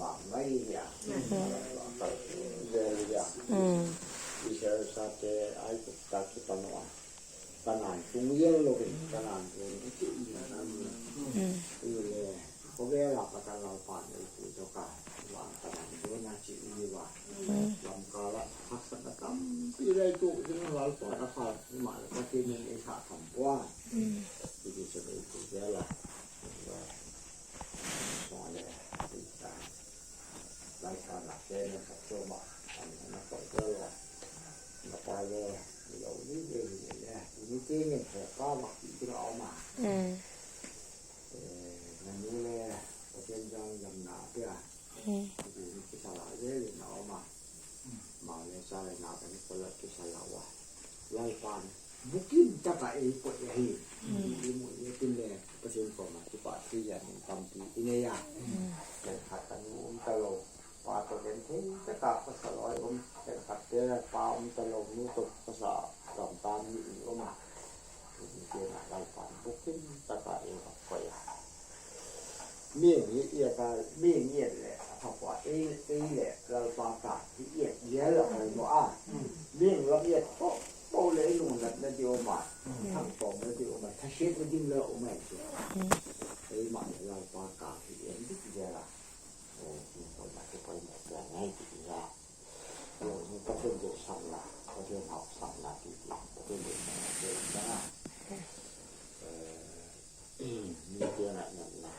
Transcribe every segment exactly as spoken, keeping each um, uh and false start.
Mai nia, kal vel nia. Israel chate Aigupta kipan ua, Kanaan tung zel lo in, Kanaan tung i ti i na ni. I le, khawvel a Pathian Lalpa'n ei pui dok a, van Kanaan zuan a chi i va. Lamkal ah haksatna tampi lei tu ding Lalpa'n a pha, himaleh Pathian in ei tha tham pua. Ti ti chu ei pui zel a. Mawle, ei ta. Lai khan a pen a khat chu ma, an na ko zel a. Na pa le, lo ni le ni le, ni ti ni he pa ma ti ti na ma. Eh, na nu le, Pathian jang jam na pia. Ti ni ti sa la le ni na ma. Ma le sa le na ka ni ko la ti sa la wa. Lalpa'n bukim tak ah ei pui ahi. I mu i tin le Pathian koma kipahthu a min tampi i nei a. Khenkhat ka nu um talo, pa tawh genthei tak ah pasal a um, khenkhat te pa um talo, nu tawh pasal gam tang mi i um a. Ti ti na Lalpa'n bukim tak ah ei va koi a. Mihing hi i et a, mihing i et leh a pha pua, ei, ei leh Lalpa ka hi i et hial a poimaw a. Mihing lam i et po po leh i lungnatna di um a, thangtawmna di um a, thasiatna ding le um ahi chu. Eima leh Lalpa ka hi i et dik hial a. Eh, ti poimaw, ti poimaw te ngai ti i a. Pathian deihsakna, Pathian hausakna ti ti, Pathian deihsakna ti ti a. Eh, mite ngainatna,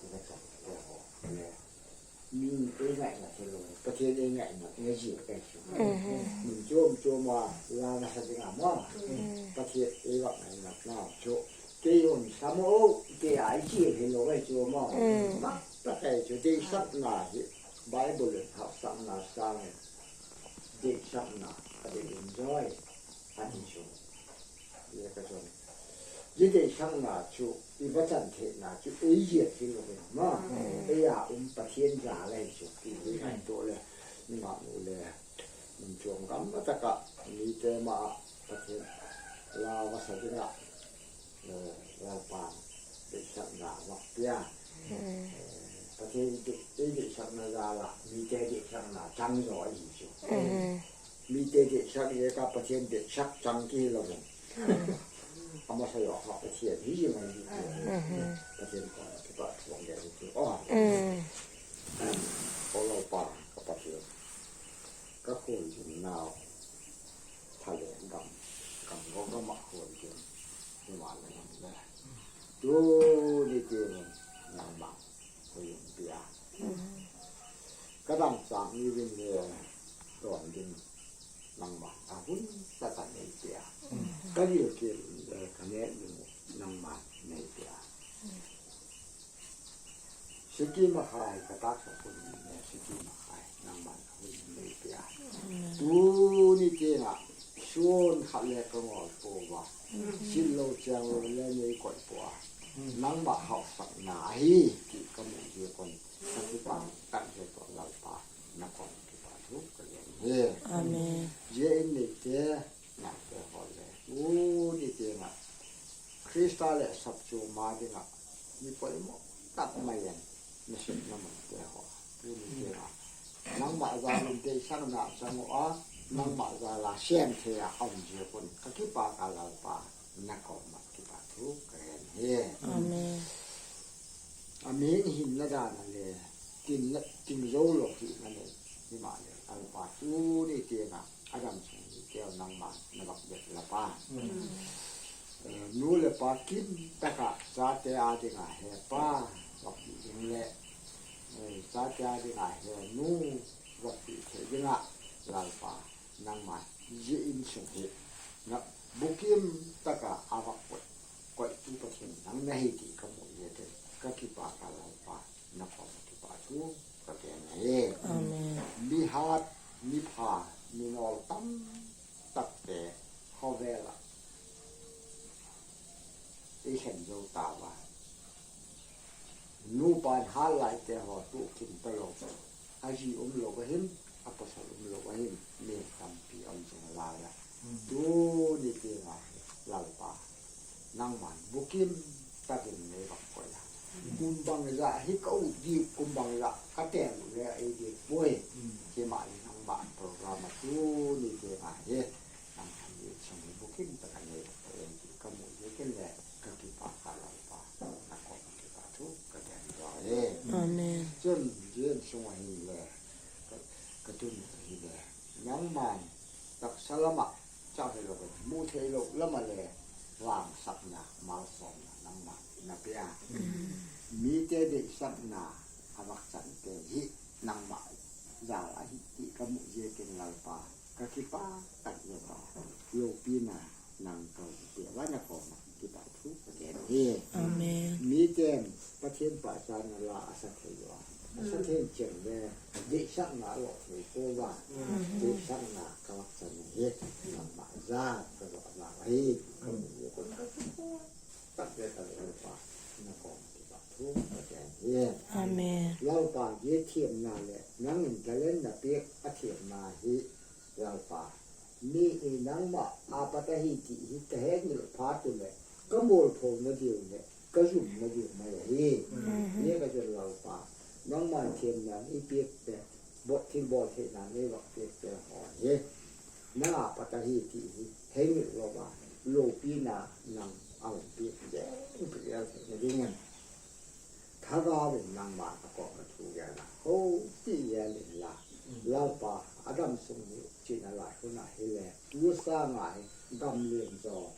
i va chan te haw le, mi ei ngainat hilo, Pathian ei ngainatna zia ka hi chu. Mun chuam chuam a la na sa ding a maw, Pathian ei va ngainatna chu, kei hun sam o, kei ai chi hilo ahi chu maw. Mak tak ahi chu, deihsakna hi Bible in hausakna sâng in deihsakna a dei in zawi a ti chu. Zia ka chun, zia deihsakna chu i va chan theina chu ei ziak hilo in maw, ei a um Pathian za la hi chu ti hi ngaituah le, ni ma nu le, mun chuam gam ma tak ah mite ma ah Pathian la va sa ding ah, eh, Lalpa'n deihsakna va pia. Eh, Pathian ei deihsakna za la, mite deihsakna chang zaw ahi chu. Mite deihsak ziak a Pathian deihsak chang kihilo in, a masa zaw kha Pathian hi zing ahi chu. Pathian kawm ah kipahthu gen chu. Aw, aw Lalpa ka Pathian, ka khualzin nau tha le gam, gam gam ah khualzin, himaleh gam le, tuni tiang in nangma khualzin pia, ka dangchâk ni ding le dawn ding nangma a hun tak a nei pia, ka gilkial le ka nêk ding uh nangma nei pia. Sikim a khai ka tâksak hun le sikim a khai nangma'n a hun nei pia. Tuni tiang ah suan khat le ka ngawl pua a, sillo chianglo le nei koi pua a, nangma hausakna ahi ti ka mu ziak un ka kipak tak zet un Lalpa, na kawm ah kipahthu ka gen hi. Zia in neite, naute haw le tuni tiang ah Khrista leh saptuam a ding ah mi poimaw tak mai in na sepna munte haw, tuni tiang ah nangma jal in deihsakna chang uh a, nangma jal a sêm thei a um ziak un ka kipak a Lalpa, na kawm ah kipahthu ka gen hi. A mihing hinna dan a le ting zo lo hina nei, himaleh Lalpa tuni tiang ah a dam sung niteu nangma'n na vak bep Lalpa, nu leh pa kim tak ah chate â ding a he pa vak pi ding leh chate â ding a he nu vak pi thei ding ah Lalpa, nangma zia insung hi bukim tak a a vak koitu Pathian nang na hi ti ka mu ziak in ka kipak a Lalpa, na kawm ah kipahthu ka gen ahi. Mi hat, mi pha, mi nawl tam takte khawvel ah i khen zo tau a, nupa in hât laite haw tukin talo, a zi um lo ahin, a pawsal um lo ahin, mi tampi um zing lai a, tuni tiang ah Lalpa, nangma'n bukim tak in nei vak koi a, Kum bang zah hi ka ut di, kum bang zah ka ten le ei di puai. Himaleh nangma program a tuni te nga hi, nang han di sung hi bukim tak a nei ka ei di ka mu di ken le ka kipak a Lalpa, na kawm kipak thu ka gen tua e. Amen. Chun, zia sung a hin le ka, ka tun ka hi le, nangma'n taksa lam ah chang hilo, mu thei lo lam ah le, vangsakna, malsawmna nangma'n na pia. Mite deihsakna a vak chante hi nangma jal ahi ti ka mu ziakin Lalpa, ka kipak tak zia pa, lopina nang ka hun pia a, na kawm ah kipak thu ka gen hi. Amen. Mite'n Pathian pahchâtna la a sa thei ua, a sa thei chiang le, deihsakna a lawk thei pua a, deihsakna ka vak chan hi, nangma jal ka vak la ahi, ka mu ziakin ka kipak tak zia ka Lalpa, na kawm ah kipak thu ka gen hi. Amen. Lalpa, zia thiamna leh nang in talent na piak a thiamna hi, Lalpa, mi i nangma a pat ahi ti hi ka hengil phat u leh, ka mualphona diu leh ka zumna diu mai ahi. Zia ka zil Lalpa, nangma'n thiamna i piak leh, thilbawl theina nei vak piakte haw hi, nang a pat ahi ti hi hengil lo a, lopina nang a hun piak zel, piak zel theina dingin Thagau in nangma'n a kawm ah thu gen a, houpi zel inla, Lalpa, a dam sung hi chiana lai hun ah hile, tu sâng a hi gam lian zaw,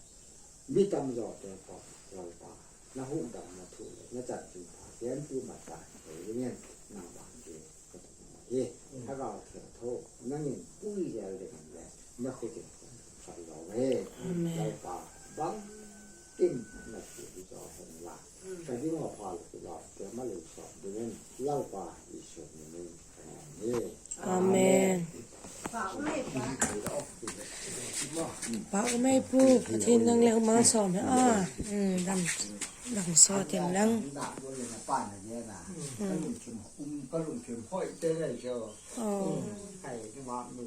mi tam zawte kawm, Lalpa, na hukdamna thu leh na chanchinpha gentu masa thei dingin nangma'n hi ka tun hi. Thagau Thiangtho, nang in pui zel dingin le na khut in ka sal lo hi. Lalpa, bangkim na thu hi zaw hen la, ka ding a pha lo ti lo, keima lei sawm dingin Lalpa Jesu min in ka ngen hi. Amen. Pa Umeipu, Pathian nang leh u malsawm hen a. Dam, dam sawt inlang. Ka lungthim, um, ka lungthim hoi te nei chu. Ai, ni ma nu,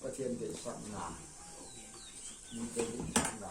Pathian deihsakna, mite deihsakna,